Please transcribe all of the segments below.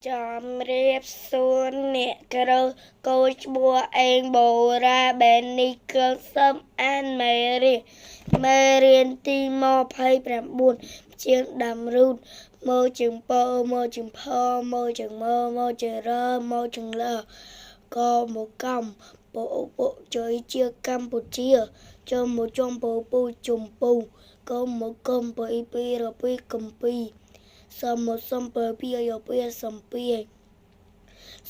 ជំរាបសួរអ្នកគ្រូកូនឈ្មោះអេងបូរ៉ាបែននេះគឺសូមអានមេរៀនមេរៀនទី29ជាងដាំរូតមកជាងពមកជាងផមកជាងមមកជាងរមកជាងលកមកកំពពជួយជាកម្ពុជាចូលមកចំពពូជុំពូកមកកំពីពីរពីកំពី សមកសំពពីយពីសំពី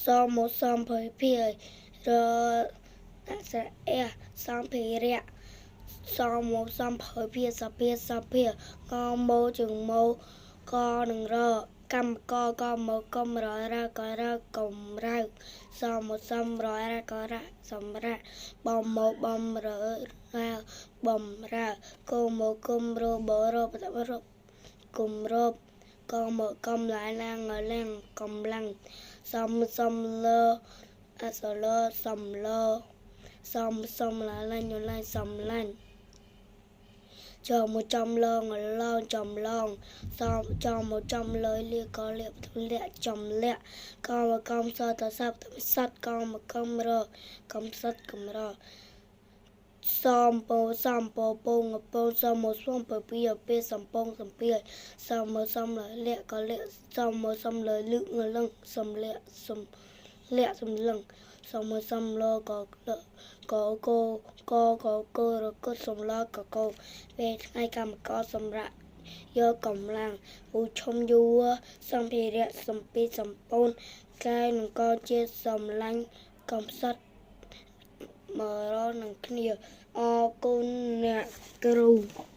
សមកសំភពីរអសអេសំភិរៈសមកសំភពីសពីសពីកមកជើងមកកនឹងរកម្មកកមកកំររករកំរៅសមកសំររករសំរៈបំមកបំរបំរកមកកំរបរបរគម្របកមកកំឡាឡាងឡាងកំឡាំងសំសំលអសលសំលសំសំឡាឡាញឡាសំឡាញ់ចមកចំលងឡងចំឡងសំចំមកចំលើលៀកលៀកលាក់ចំលាក់កមកកំសតសັບសັດកមកកំរកំសັດកំរ សំពោសំពោពងពងសំមកសំពពីពីសំពងសំពីសំមកសំលលាក់កលាក់សំមកសំលលឹងលឹងសំលាក់សំលាក់សំលឹងសំមកសំលកកកកកករកសំលកកពេលថ្ងៃកម្មករសម្រាប់យកកម្លាំងឧឈុំយួរសម្ភារៈសំពីសំពូនកែនឹងកជាសំឡាញ់កំសត់មករនឹងគ្នាអរគុណអ្នកគ្រូ។